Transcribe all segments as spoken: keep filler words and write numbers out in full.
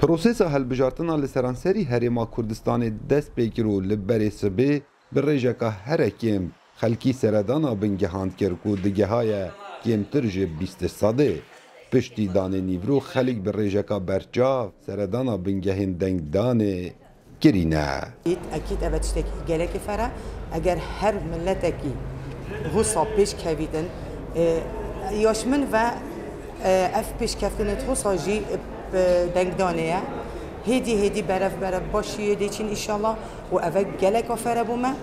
Prosesa hilbijartina li seranserî Herêma Kurdistanê dest pê kir û li berê sibê bi rêjeka here kêm xelkî seredana bingehan kir ku digihaye kêmtir ji bîst sedê. Piştî danê nîvro xelk bi rêjeka berçav seredana bingehên dengdanê kirîne. Ekîd, ekîd eve tiştekî gelekî fere. Eger her miletekî husa pêş kevîtin, e, ya ji min ve, e, ev pêşkeftinê husa jî, e, dengdanê ye. Hêdî hêdî berev berev başiyê dê çin înşallah û eve geleka fere bû me.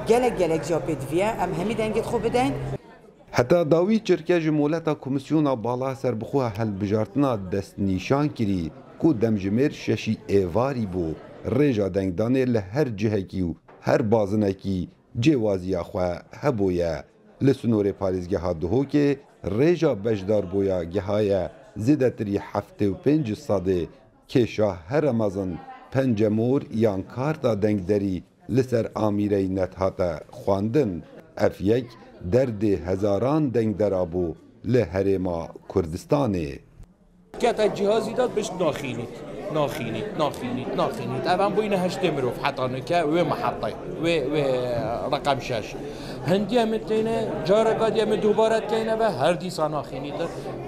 Gelek gelek jî pê diviye em hemî dengê xwe bideyn. Heta dawî çirke ji moleta Komîsyona Bala Serbixwe Hilbijartina destnîşan kirî ku demjimêr şeşî êvarî bû, rêja dengdanê li her cihekî û her bazinekî cêwaziya xwe hebûye. Li sinorê parêzgeha Duhokê rêja beşdarbûya gihaye zêdetirî heftê û pênc sedê. Kêşa here mezin pencemor yan karta dengderî li ser amîreyî net hate xwendin. Ev yek derdê hezaran dengdera bû li Herêma Kurdistanê. Kete cihazî de bişt naxînît, naxînît, naxînît, naxînît. Ev em bûyne heştê mirov heta nike wê mehetê, wê, wê reqem şeş. Hindiye min têne, careka diye min dubare têne ve her dîsa naxînît.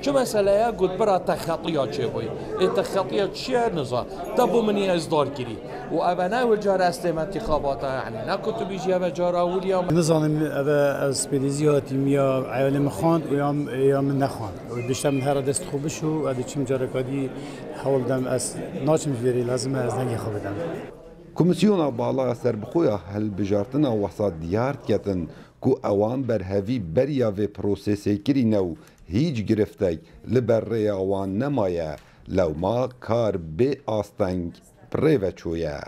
Çi mesele ye? Got bira te xetiya çêbûyî. Ê te xetiya çi ye niza? Te bo min î ez dar kirî. Û eve ne wir cara ez tême tîxabata, yanî ne ku tu bîjî eve cara ewil ya. Nizanim eve ez spêdêzî hatîm ya eyalê min xwend û ya, ya min nexwend. Û dişte min here dest xwe bişo, ez diçim careka dî hewl dem ez naçim ji vêrê, lazim e ez dengê xwe bidim. Komîsyona Bala Serbixwe ya Hilbijartina wesa diyar diketin ku ewan berhevî beriya vê prosesê kirîne û hîç giriftek li ber rêya wan nemaye, lewma kar bê asteng bi rê ve çûye.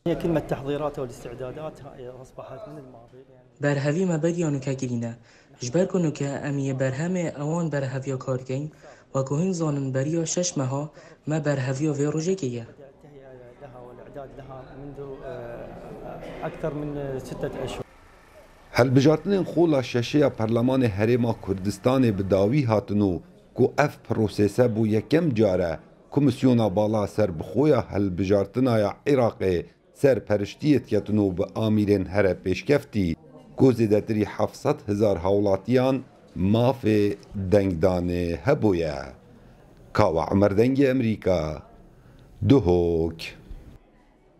هي كلمة تحضيرات والاستعدادات، هاي أصبحت من الماضي، يعني. Berhevî me beriya nuke kirîne. Ji ber ku nuke em yê berhemê ewan berheviya kar keyn, wek ku hûn zanin beriya şeş meha me berheviya vê rojekê ye. التهيئة لها والإعداد لها منذ، آه، أكثر من ستة أشهر. Hilbijartinên xola şeşê ya Perlemanê Herêma Kurdistanê bi dawî hatin û ku ev prosese bo yekem car e Komîsyona Bala Serbixwe ya Hilbijartina ya Iraqê serperiştiyê diketin û bi amîrên here pêşkeftî ku zêdetirî heft sed hezar hawlatiyan mafê dengdanê hebûye. Kawa Umer, Dengê Emerîka, Duhok.